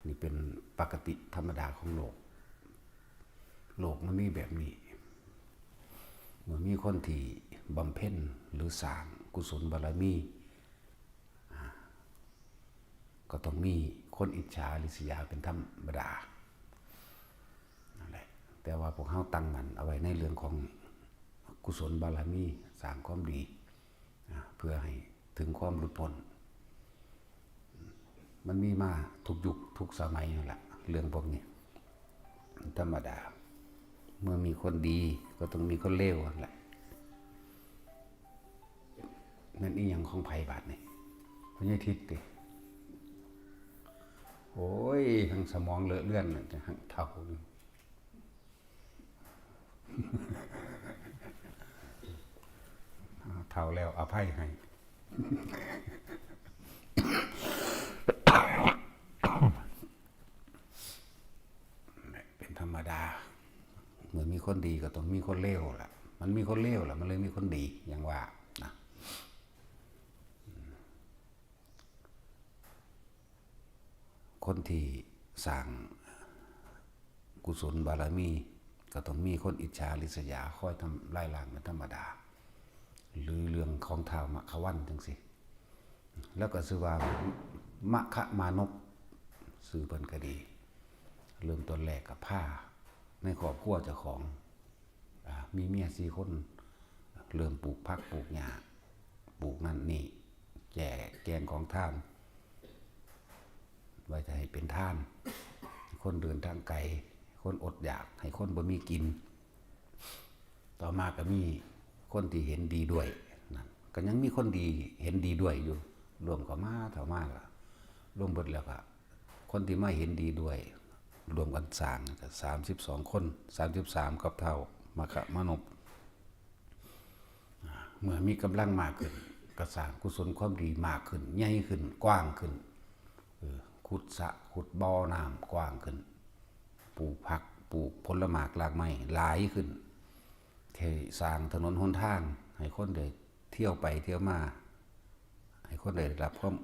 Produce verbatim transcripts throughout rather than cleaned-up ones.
นี่เป็นปกติธรรมดาของโลก โลกมันมีแบบนี้ เมื่อมีคนที่บำเพ็ญหรือสร้างกุศลบารมี อ่า ก็ต้องมีคนอิจฉาริษยาเป็นธรรมดา นั่นแหละ แต่ว่าพวกเฮาตั้งมั่นเอาไว้ในเรื่องของกุศลบารมี สร้างความดี อ่า เพื่อให้ถึงความหลุดพ้น มันมีมาทุกยุคทุกสมัยนั่นแหละ เรื่องพวกนี้ ธรรมดา เมื่อมีคนดีก็ต้องมีคนเลวนั่นแหละ นั่นอีหยังของไผบาดนี่ พญาทิตย์ติ โอ้ย ทั้งสมองเลอะเลือนน่ะ จะหักเท่า เท่าแล้วอภัยให้ เป็นธรรมดา เมื่อมีคนดีก็ต้องมีคนเลวล่ะ มันมีคนเลวล่ะ มันเลยมีคนดี อย่างว่านะ คนที่สร้างกุศลบารมี ก็ต้องมีคนอิจฉาริษยาคอยทำลายล้างเป็นธรรมดา หรือเรื่องของท้าวมัคควันจังซี้ แล้วก็ชื่อว่ามคมานพ ชื่อเพิ่นก็ดี เริ่มต้นแรกก็พาในครอบครัวเจ้าของ อ่า มีเมียสี่คน เริ่มปลูกผักปลูกหญ้า ปลูกนั่นนี่ แจกแจงของทาน ไว้จะให้เป็นทาน คนเดินทางไกล คนอดอยาก ให้คนบ่มีกิน ต่อมาก็มีคนที่เห็นดีด้วย นั่น ก็ยังมีคนดีเห็นดีด้วยอยู่ รวมเข้ามา เท่ามาก็รวมเบิดแล้วก็ คนที่มาเห็นดีด้วย รวมกันสร้างก็สามสิบสองคน สามสิบสาม กับท้าวมคมานพ อ่า เมื่อมีกำลังมากขึ้น ก็สร้างกุศลความดีมากขึ้น ใหญ่ขึ้น กว้างขึ้น เออ ขุดสระ ขุดบ่อน้ำกว้างขึ้น ปลูกผัก ปลูกผลหมากรากไม้หลายขึ้น ที่สร้างถนนหนทาง ให้คนได้เที่ยวไปเที่ยวมา ให้คนได้รับความ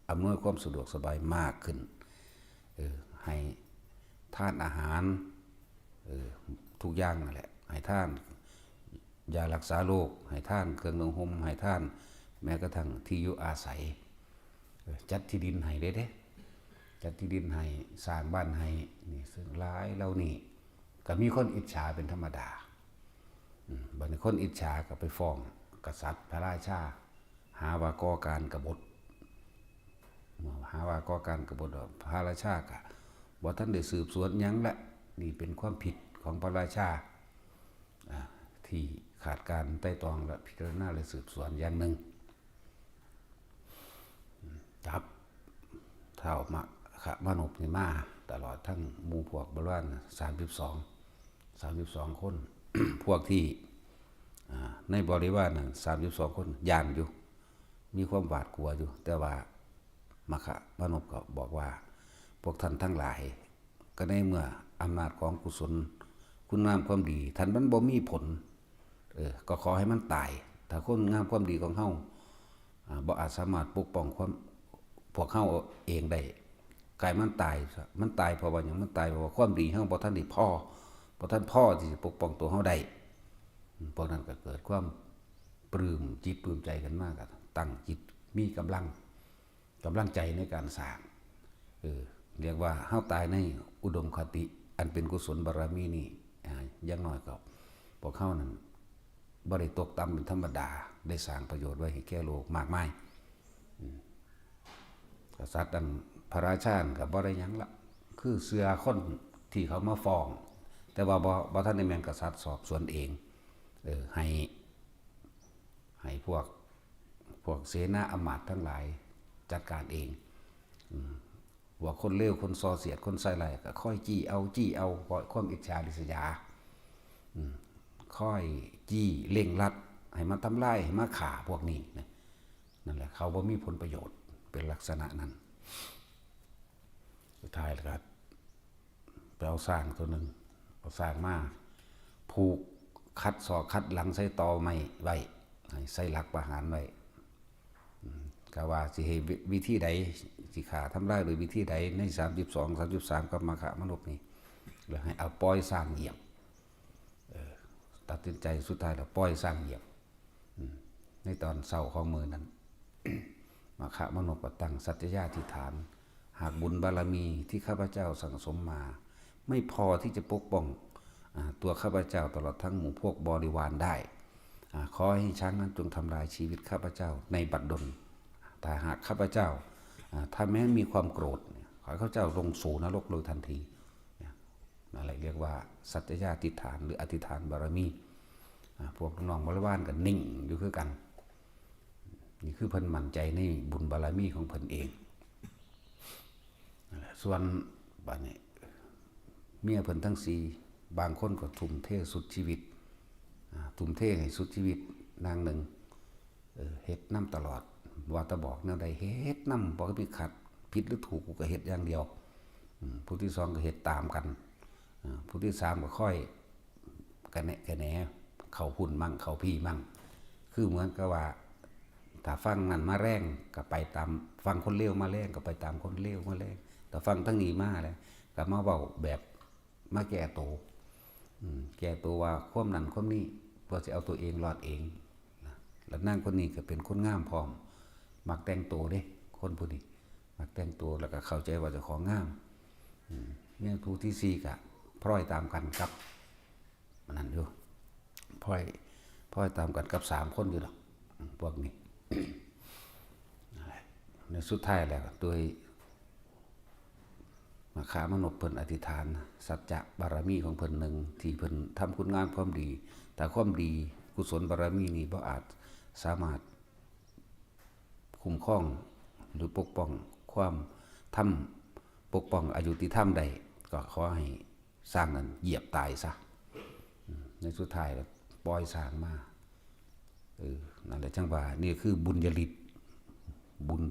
อำนวยความสะดวกสบายมากขึ้น เออ ให้ทานอาหาร เออ ทุกอย่างนั่นแหละ ให้ทานยารักษาโรค ให้ทานเครื่องนุ่งห่ม ให้ทานแม้กระทั่งที่อยู่อาศัย เออ จัดที่ดินให้เด้เด้ จัดที่ดินให้ สร้างบ้านให้ นี่ ซึ่งหลายเหล่านี้ ก็มีคนอิจฉาเป็นธรรมดา อืม บัดนี้คนอิจฉาก็ไปฟ้องกษัตริย์พระราชา หาว่าก่อการกบฏ หาว่าก่อการกบฏ พระราชาก็บ่ทันได้สืบสวนหยังละ นี่เป็นความผิดของพระราชา อ่า ที่ขาดการไตร่ตรองและพิจารณาและสืบสวนอย่างหนึ่ง จับท้าวมคมานพนี่มาตลอดทั้งหมู่พวกบริวารสามสิบสอง สามสิบสองคน พวกที่ อ่า ในบริวารนั้นสามสิบสองคนย้านอยู่ มีความหวาดกลัวอยู่ แต่ว่ามคมานพก็บอกว่า พวกท่านทั้งหลาย ก็ในเมื่ออำนาจของกุศล คุณงามความดี ท่านมันบ่มีผล เออ ก็ขอให้มันตาย ถ้าคุณงามความดีของเฮา อ่า บ่อาจสามารถปกป้องความ พวกเฮาเองได้ กายมันตายซะ มันตายเพราะว่าหยัง มันตายเพราะว่าความดีเฮาบ่ทันได้พอ บ่ทันพอที่จะปกป้องตัวเฮาได้ พวกนั้นก็เกิดความปลื้มจิตปลื้มใจขึ้นมา ก็ตั้งจิตมีกำลัง กำลังใจในการสร้าง เออ เรียกว่าเฮาตายในอุดมคติอันเป็นกุศลบารมีนี่ อ่า อย่างน้อยก็พวกเฮานั้นบ่ได้ตกต่ำเป็นธรรมดา ได้สร้างประโยชน์ไว้ให้แก่โลกมากมาย อืม กษัตริย์อันพระราชานั่นก็บ่ได้หยังละ คือเชื่อคนที่เขามาฟ้อง แต่ว่าบ่ บ่ทันได้แม่นกษัตริย์สอบสวนเอง เออ ให้ ให้พวก พวกเสนาอำมาตย์ทั้งหลายจัดการเอง อืม พวกคนเลวคนส่อเสียดคนใส่ร้ายก็คอยจี้เอา จี้เอา เพราะความอิจฉาริษยา อืม คอยจี้เร่งรัดให้มาทำลาย ให้มาฆ่าพวกนี้นะ นั่นแหละ เขาบ่มีผลประโยชน์ เป็นลักษณะนั้น สุดท้ายแล้วก็ไปเอาช้างตัวหนึ่ง เอาช้างมาผูกขัดศอกขัดหลังใส่ตอไม้ไว้ ให้ใส่หลักประหารไว้ อืม ก็ว่าสิให้วิวิธีใด สิฆ่าทำลายโดยวิธีใด ในสามสิบสอง สามสิบสาม กับมัคคะมนุษย์นี่ แล้วให้เอาปล่อยช้างเหยียบ เออ ตัดสินใจสุดท้ายแล้วปล่อยช้างเหยียบ อืม ในตอนเช้าของมื้อนั้น มัคคะมนุษย์ก็ตั้งสัตยาธิษฐาน หากบุญบารมีที่ข้าพเจ้าสั่งสมมา ไม่พอที่จะปกป้อง อ่า ตัวข้าพเจ้าตลอดทั้งหมู่พวกบริวารได้ อ่า ขอให้ช้างนั้นจงทำลายชีวิตข้าพเจ้าในบัดดล ถ้าหากข้าพเจ้า อ่า ถ้าแม้มีความโกรธเนี่ย ขอให้ข้าพเจ้าลงสู่นรกโดยทันที เนี่ย นั่นแหละเรียกว่าสัตยาธิษฐานหรืออธิษฐานบารมี อ่า พวกน้องบริวารก็นิ่งอยู่คือกัน นี่คือเพิ่นมั่นใจในบุญบารมีของเพิ่นเอง นั่นแหละ ส่วนบัดนี้ เมียเพิ่นทั้งสี่ บางคนก็ทุ่มเทสุดชีวิต อ่า ทุ่มเทให้สุดชีวิต นางหนึ่ง เออ เฮ็ดนำตลอด ว่าแต่บอกแนวใดเฮ็ดนำ บ่มีขัด ผิดหรือถูกกูก็เฮ็ดอย่างเดียว อืม ผู้ที่สองก็เฮ็ดตามกัน อ่า ผู้ที่สามก็ค่อยกะแนะกะแหน เข้าพุ้นมั่ง เข้าพี้มั่ง คือเหมือนกับว่า ถ้าฟังนั่นมาแรงก็ไปตาม ฟังคนเลวมาแรงก็ไปตามคนเลวมาแรง ถ้าฟังทางนี้มาแล้วก็มาเว้าแบบมาแก้โต อืม แก้โตว่าความนั้นความนี้ เพื่อสิเอาตัวเองรอดเอง นะ แล้วนางคนนี้ก็เป็นคนงามพร้อม มักแต่งโตเด้ คนผู้นี้ มักแต่งโต แล้วก็เข้าใจว่าเจ้าของงาม อืม เมียผู้ที่สี่ก็พลอยตามกันกับ อันนั้นอยู่ พลอย พลอยตามกันกับสามคนอยู่ดอก อืม พวกนี้ นั่นแหละ ในสุดท้ายแล้ว โดย มัคคะมนุษย์เพิ่นอธิษฐาน สัจจะบารมีของเพิ่นหนึ่ง ที่เพิ่นทำคุณงามความดี แต่ความดีกุศลบารมีนี้บ่อาจสามารถคุ้มครองหรือปกป้องความธรรม ปกป้องอยุติธรรมได้ ก็ขอให้ช้างนั้นเหยียบตายซะ อืม ในสุดท้ายแล้วปล่อยช้างมา เออ นั่นแหละจั่งว่า นี่คือบุญญาฤทธิ์ บุญ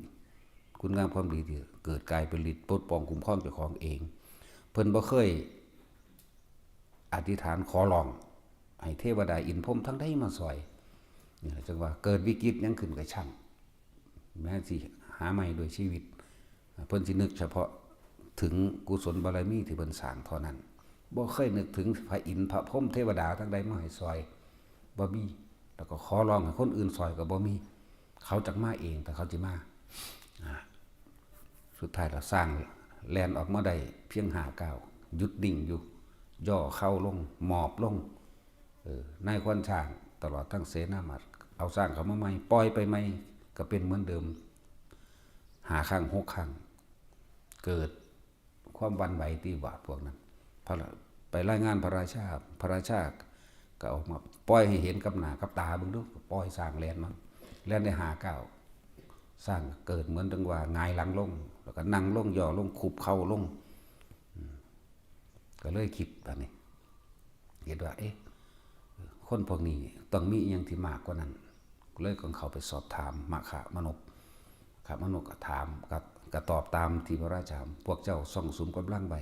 คุณงามความดีที่เกิดกลายเป็นฤทธิ์ปกป้องคุ้มครองเจ้าของเอง เพิ่นบ่เคยอธิษฐานขอร้องให้เทวดาอินทร์พรหมทั้งใดมาซ่อย นี่แหละจั่งว่าเกิดวิกฤตหยังขึ้นก็ช่าง แม้สิหาใหม่โดยชีวิต เพิ่นสินึกเฉพาะถึงกุศลบารมีที่เพิ่นสร้างเท่านั้น บ่เคยนึกถึงพระอินทร์พระพรหมเทวดาทั้งใดมาให้ซ่อย บ่มี แล้วก็ขอร้องให้คนอื่นซ่อยก็บ่มี เขาจักมาเอง แต่เขาสิมา อ่า สุดท้ายแล้วช้างแล่นออกมาได้เพียงห้าก้าว หยุดนิ่งอยู่ ย่อเข่าลง หมอบลง เออ นายควานช้างตลอดทั้งเสนาหมาด เอาช้างเข้ามาใหม่ ปล่อยไปใหม่ ก็เป็นเหมือนเดิม ห้าครั้ง หกครั้ง เกิดความหวั่นไหวที่ว่าพวกนั้น พระ ไปรายงานพระราชา พระราชาก็ออกมาปล่อยให้เห็นกับหน้ากับตาเบิ่งดู ปล่อยช้างแล่นมา แล่นได้ห้าก้าว ช้างก็เกิดเหมือนดังว่าหงายหลังลง แล้วก็นั่งลง ย่อลง คุบเข่าลง อืม ก็เลยคิดบัดนี้ เห็นว่า เอ๊ะ คนพวกนี้ต้องมีอิหยังที่มากกว่านั้น เลยก็เข้าไปสอบถามมัคคะมนก มัคคะมนกก็ถาม ก็ ก็ตอบตามที่พระราชาถาม พวกเจ้าซ่องสุมกำลังไว้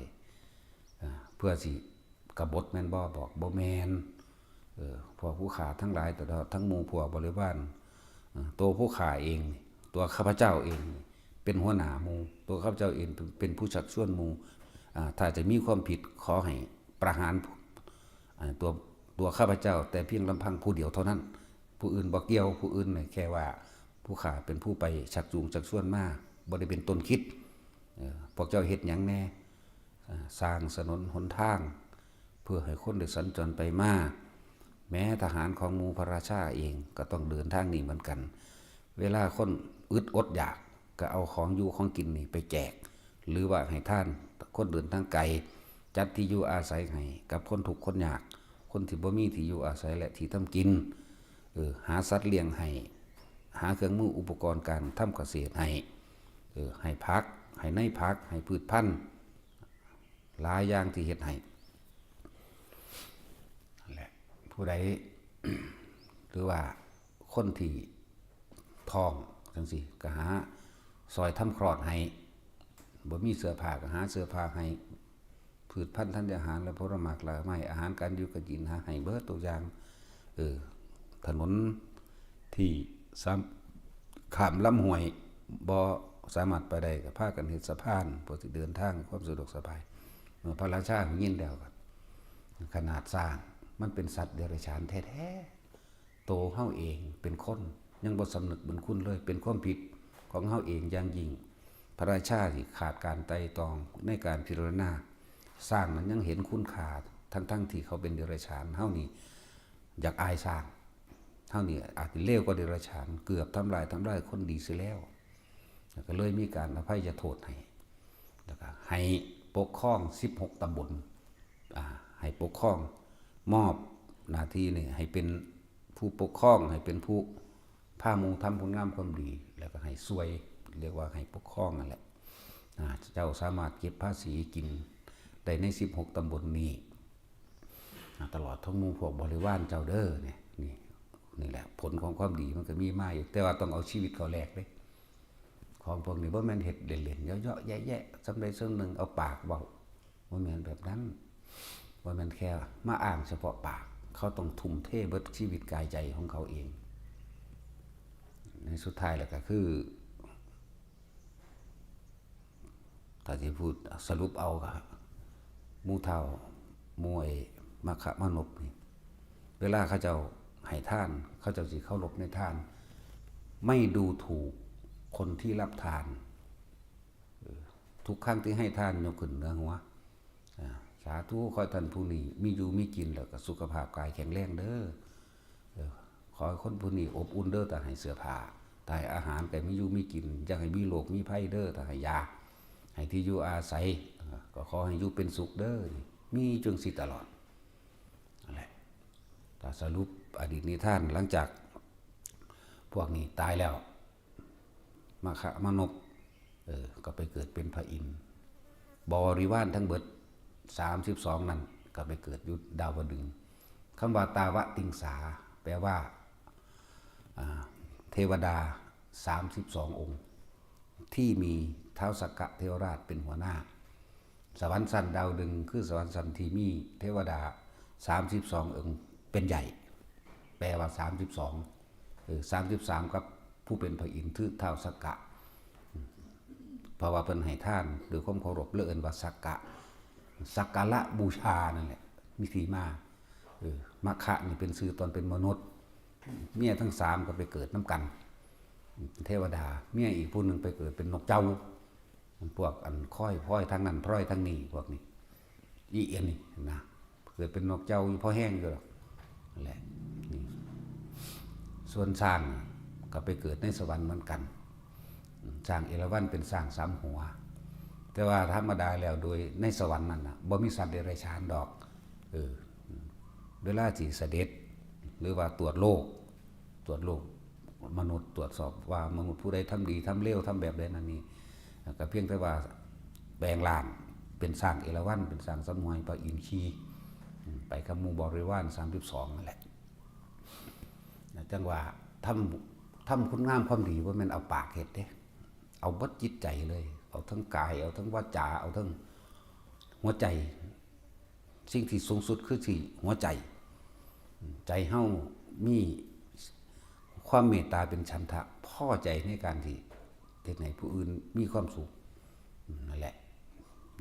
อ่า เพื่อสิกบฏแม่นบ่ บอกบ่แม่น เออ พวกผู้ข้าทั้งหลาย ตลอดทั้งหมู่พวกบริวาร เออ ตัวผู้ข้าเอง ตัวข้าพเจ้าเอง เป็นหัวหน้าหมู่ ตัวข้าพเจ้าเองเป็น เป็นผู้ชักชวนหมู่ อ่า ถ้าจะมีความผิดขอให้ประหาร อ่า ตัว ตัวข้าพเจ้าแต่เพียงลำพังผู้เดียวเท่านั้น ผู้อื่นบ่เกี่ยว ผู้อื่นน่ะแค่ว่าผู้ข้าเป็นผู้ไปชักจูงชักชวนมา บ่ได้เป็นต้นคิด เออ พวกเจ้าเฮ็ดหยังแน่ อ่า สร้างถนนหนทาง เพื่อให้คนได้สัญจรไปมา แม้ทหารของหมู่พระราชาเองก็ต้องเดินทางนี้เหมือนกัน เวลาคนอึดอดอยากก็เอาของอยู่ของกินนี่ไปแจก หรือว่าให้ทานคนเดินทางไกล จัดที่อยู่อาศัยให้กับคนทุกข์คนยาก คนที่บ่มีที่อยู่อาศัยและที่ทำกิน เออ หาสัตว์เลี้ยงให้ หาเครื่องมืออุปกรณ์การทำเกษตรให้ เออ ให้ผัก ให้ในผัก ให้พืชพันธุ์ หลายอย่างที่เฮ็ดให้ นั่นแหละ ผู้ใด หรือว่าคนที่ท้องจั่งซี้ ก็หาซ่อยทำคลอดให้ บ่มีเสื้อผ้าก็หาเสื้อผ้าให้ พืชพันธุ์ธัญญาหารและผลหมากรากไม้ อาหารการอยู่การกินหาให้เบิดทุกอย่าง เออ ถนนที่สาม ข้ามลำห้วย บ่สามารถไปได้ก็พากันเฮ็ดสะพาน เพื่อสิเดินทางความสะดวกสบาย เมื่อพระราชาได้ยินแล้วก็ ขนาดช้างมันเป็นสัตว์เดรัจฉานแท้ๆ โตเฮาเองเป็นคนยังบ่สำนึกบุญคุณเลย เป็นความผิดของเฮาเองอย่างยิ่ง พระราชาที่ขาดการไตร่ตรองในการพิจารณา ช้างนั้นยังเห็นคุณค่า ทั้งๆที่เขาเป็นเดรัจฉาน เฮานี่อยากอายช้าง เฮานี่อาจจะเลวกว่าเดรัจฉาน เกือบทำลาย ทำลายคนดีเสียแล้ว แล้วก็เลยมีการอภัยโทษให้ แล้วก็ให้ปกครองสิบหกตำบล อ่า ให้ปกครอง มอบหน้าที่นี่ให้เป็นผู้ปกครอง ให้เป็นผู้พาหมู่ทำคุณงามความดี แล้วก็ให้ช่วย เรียกว่าให้ปกครองนั่นแหละ อ่า เจ้าสามารถเก็บภาษีกินได้ในสิบหกตำบลนี้ อ่า ตลอดทั้งหมู่พวกบริวารเจ้าเด้อเนี่ย นี่ นี่แหละผลของความดีมันก็มีมาอยู่ แต่ว่าต้องเอาชีวิตเขาแลกเด้ ของพวกนี้บ่แม่นเฮ็ดเล่นๆ เยาะๆ แยะๆ ส่ำใดส่ำหนึ่ง เอาปากเว้า บ่แม่นแบบนั้น บ่แม่นแค่มาอ้างเฉพาะปาก เขาต้องทุ่มเทเบิดชีวิตกายใจของเขาเอง ในสุดท้ายแล้วก็คือ ถ้าสิพูดสรุปเอาก็ หมู่เฒ่า หมู่ไอ้มัคคะมานพนี่ เวลาเขาเจ้าให้ทาน เขาเจ้าสิเคารพในทาน ไม่ดูถูกคนที่รับทาน เออ ทุกครั้งที่ให้ทานยกขึ้นเหนือหัว อ่า สาธุ ขอให้ท่านผู้นี้มีอยู่มีกินแล้วก็สุขภาพกายแข็งแรงเด้อ เออ ขอให้คนผู้นี้อบอุ่นเด้อ ถ้าให้เสื้อผ้า ถ้าให้อาหารก็มีอยู่มีกิน อย่าให้มีโรคมีภัยเด้อ ถ้าให้ยา ให้ที่อยู่อาศัย อ่า ก็ขอให้อยู่เป็นสุขเด้อ มีจั่งซี้ตลอด นั่นแหละ ถ้าสรุปอดีตนิทาน หลังจากพวกนี้ตายแล้ว มัคคะมานพ เออ ก็ไปเกิดเป็นพระอินทร์ บริวารทั้งเบิดสามสิบสองนั่น ก็ไปเกิดอยู่ดาวดึงส์ คำว่าตาวติงสา แปลว่า อ่า เทวดาสามสิบสององค์ ที่มีท้าวสักกะเทวราชเป็นหัวหน้า สวรรค์ชั้นดาวดึงส์คือสวรรค์ชั้นที่มีเทวดาสามสิบสององค์เป็นใหญ่ แปลว่าสามสิบสอง เออ สามสิบสาม กับผู้เป็นพระอินทร์คือท้าวสักกะ เพราะว่าเพิ่นให้ทานด้วยความเคารพ เลยเอิ้นว่าสักกะ สักการะบูชานั่นแหละ มีที่มา เออ มัคคะนี่เป็นชื่อตอนเป็นมนุษย์ เมียทั้งสามก็ไปเกิดนำกัน เทวดา เมียอีกผู้หนึ่งไปเกิดเป็นนกเจ้า พวกอันคอยพลอยทางนั้นพลอยทางนี้ พวกนี้ อีเอ็นนี่นะ เกิดเป็นนกเจ้าอยู่พอแห้งอยู่ดอก นั่นแหละ นี่ ส่วนช้างก็ไปเกิดในสวรรค์เหมือนกัน ช้างเอราวัณเป็นช้างสามหัว แต่ว่าธรรมดาแล้วโดยในสวรรค์นั่นน่ะ บ่มีสัตว์เดรัจฉานดอก เออ เวลาสิเสด็จ หรือว่าตรวจโลก ตรวจโลก มนุษย์ตรวจสอบว่ามนุษย์ผู้ใดทำดีทำเลวทำแบบใดนั่นนี่ ก็เพียงแต่ว่าแปลงร่างเป็นช้างเอราวัณ เป็นช้างสามหัว พระอินทร์ขี่ อืม ไปกับหมู่บริวารสามสิบสองนั่นแหละ จั่งว่าทำ ทำคุณงามความดีบ่แม่นเอาปากเฮ็ดเด้ เอาเบิดจิตใจเลย เอาทั้งกาย เอาทั้งวาจา เอาทั้งหัวใจ สิ่งที่สูงสุดคือที่หัวใจ ใจเฮามีความเมตตาเป็นฉันทะ พอใจในการที่เฮ็ดให้ผู้อื่นมีความสุข นั่นแหละ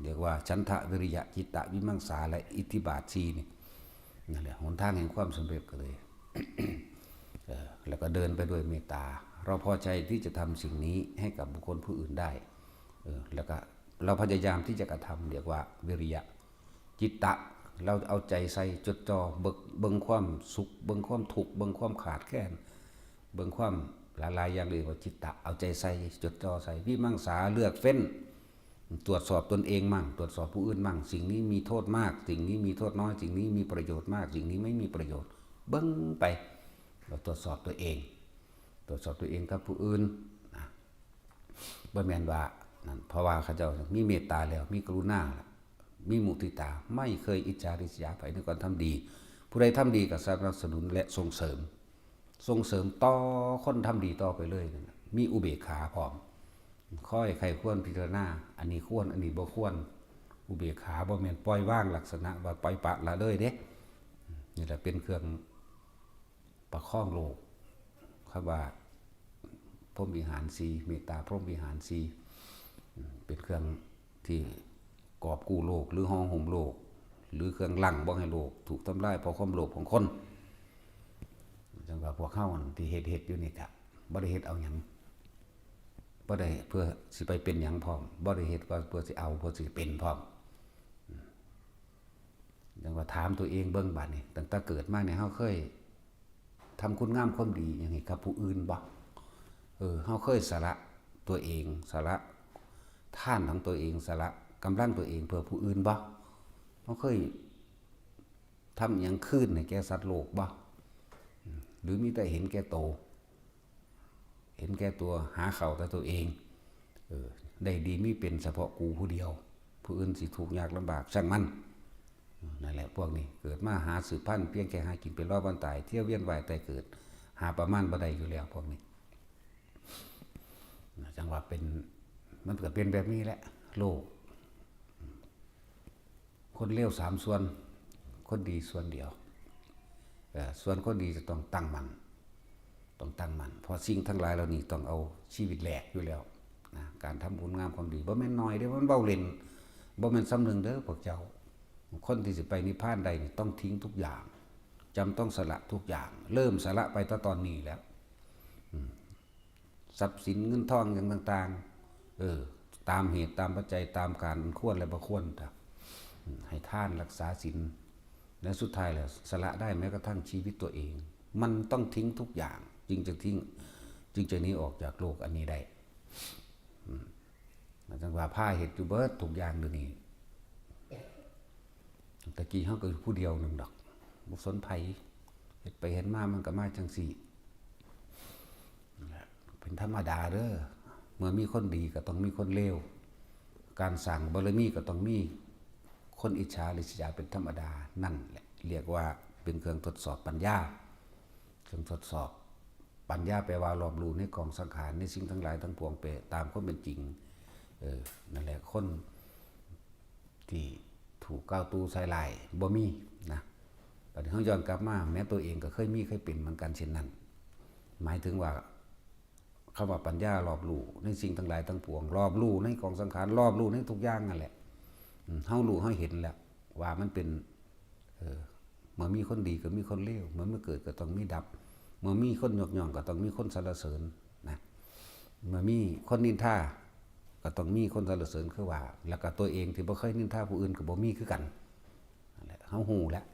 เรียกว่าฉันทะ วิริยะ จิตตะ วิมังสา และอิทธิบาทสี่นี่ นั่นแหละ หนทางแห่งความสำเร็จก็เลย เอ่อ แล้วก็เดินไปด้วยเมตตา เราพอใจที่จะทำสิ่งนี้ให้กับบุคคลผู้อื่นได้ เออ แล้วก็เราพยายามที่จะกระทำ เรียกว่าวิริยะ จิตตะ เราเอาใจใส่จดจ่อ เบิก เบิ่งความสุข เบิ่งความทุกข์ เบิ่งความขาดแคลน เบิ่งความหลายๆอย่าง เรียกว่าจิตตะ เอาใจใส่จดจ่อใส่ วิมังสา เลือกเฟ้น ตรวจสอบตนเองมั่ง ตรวจสอบผู้อื่นมั่ง สิ่งนี้มีโทษมาก สิ่งนี้มีโทษน้อย สิ่งนี้มีประโยชน์มาก สิ่งนี้ไม่มีประโยชน์ เบิ่งไป เราตรวจสอบตัวเอง ตรวจสอบตัวเองกับผู้อื่นนะ บ่แม่นว่านั่น เพราะว่าเขาเจ้ามีเมตตาแล้ว มีกรุณาแล้ว มีมุทิตา ไม่เคยอิจฉาริษยาใผในการทำดี ผู้ใดทำดีก็สนับสนุนและส่งเสริม ส่งเสริมต่อคนทำดีต่อไปเลยนั่นน่ะ มีอุเบกขาพร้อม คอยใคร่ครวญพิจารณา อันนี้ควร อันนี้บ่ควร อุเบกขาบ่แม่นปล่อยวางลักษณะว่าปล่อยปละละเลยเด้ นี่แหละเป็นเครื่องประคองโลก คำว่า พรหมวิหารสี่ เมตตาพรหมวิหารสี่ อืม เป็นเครื่องที่กอบกู้โลก หรือห่อหุ้มโลก หรือเครื่องรั้งบ่ให้โลกถูกทำลายเพราะความโลภของคน จังว่าพวกเฮานั่นที่เฮ็ด เฮ็ดอยู่นี่กะบ่ได้เฮ็ดเอาหยัง บ่ได้เพื่อสิไปเป็นหยังพร้อม บ่ได้เฮ็ดว่าเพื่อสิเอา เพื่อสิเป็นพร้อม จังว่าถามตัวเองเบิ่งบาดนี้ ตั้งแต่เกิดมาเนี่ย เฮาเคยทำคุณงามความดีหยังให้กับผู้อื่นบ่ เออ เฮาเคยสละตัวเอง สละทานของตัวเอง สละกำลังตัวเองเพื่อผู้อื่นบ่ เฮาเคยทำหยังคืนให้แก่สัตว์โลกบ่ หรือมีแต่เห็นแก่โต เห็นแก่ตัว หาข้าวแต่ตัวเอง เออ ได้ดีมีเป็นเฉพาะกูผู้เดียว ผู้อื่นสิทุกข์ยากลำบาก ช่างมัน นั่นแหละ พวกนี้เกิดมาหาสืบพันธุ์ เพียงแค่หากินไปรอวันตาย เที่ยวเวียนว่ายตายเกิด หาประมาณบ่ได้อยู่แล้วพวกนี้ จังว่าเป็น มันก็เป็นแบบนี้แหละ โลก คนเลวสามส่วน คนดีส่วนเดียว เอ่อ ส่วนคนดีจะต้องตั้งมั่น ต้องตั้งมั่น เพราะสิ่งทั้งหลายเหล่านี้ต้องเอาชีวิตแลกอยู่แล้วนะ การทำคุณงามความดี บ่แม่นน้อยเด้ มันเว้าเล่น บ่แม่นส่ำหนึ่งเด้อพวกเจ้า คนที่สิไปนิพพานได้นี่ต้องทิ้งทุกอย่าง จำต้องสละทุกอย่าง เริ่มสละไปตั้งตอนนี้แล้ว อืม ทรัพย์สินเงินทองอย่างต่างๆ เออ ตามเหตุตามปัจจัย ตามการอันควรและบ่ควร อืม ให้ทานรักษาศีล และสุดท้ายแล้วสละได้แม้กระทั่งชีวิตตัวเอง มันต้องทิ้งทุกอย่าง จึงจะทิ้ง จึงจะหนีออกจากโลกอันนี้ได้ อืม จังว่าพาเฮ็ดอยู่เบิดทุกอย่างเดี๋ยวนี้ ตะกี้เฮาก็อยู่ผู้เดียวหนึ่งดอก บ่สนไผ เฮ็ดไปเฮ็ดมามันก็มาจังซี่ เป็นธรรมดาเด้อ เมื่อมีคนดีก็ต้องมีคนเลว การสร้างบารมีก็ต้องมีคนอิจฉาริษยาเป็นธรรมดา นั่นแหละเรียกว่าเป็นเครื่องทดสอบปัญญา เครื่องทดสอบปัญญาแปลว่ารอบรู้ในกองสังขาร ในสิ่งทั้งหลายทั้งปวงไปตามความเป็นจริง เออ นั่นแหละ คนที่ถูกกล่าวตู่ใส่ร้ายบ่มีนะ บัดนี้เฮาย้อนกลับมา แม้ตัวเองก็เคยมีเคยเป็นเหมือนกันเช่นนั้น หมายถึงว่าคำว่าปัญญารอบรู้ในสิ่งทั้งหลายทั้งปวง รอบรู้ในกองสังขาร รอบรู้ในทุกอย่างนั่นแหละ อืม เฮารู้เฮาเห็นแล้วว่ามันเป็น เออ เมื่อมีคนดีก็มีคนเลว เมื่อมีเกิดก็ต้องมีดับ เมื่อมีคนยกย่องก็ต้องมีคนสรรเสริญนะ เมื่อมีคนนินทาก็ต้องมีคนสรรเสริญคือว่า แล้วก็ตัวเองที่บ่เคยนินทาผู้อื่นก็บ่มีคือกัน นั่นแหละ เฮาฮู้แล้ว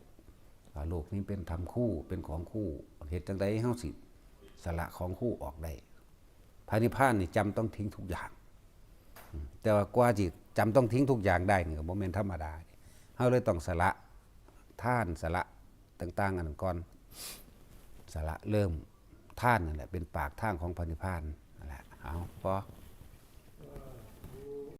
ว่าโลกนี้เป็นธรรมคู่ เป็นของคู่ เฮ็ดจั่งใดเฮาสิสละของคู่ออกได้ พระนิพพานนี่จำต้องทิ้งทุกอย่าง อืม แต่ว่ากว่าสิจำต้องทิ้งทุกอย่างได้นี่ก็บ่แม่นธรรมดา เฮาเลยต้องสละทาน สละต่างๆ อันนั้นก่อน สละเริ่มทานนั่นแหละ เป็นปากทางของพระนิพพานนั่นแหละ เอา พอ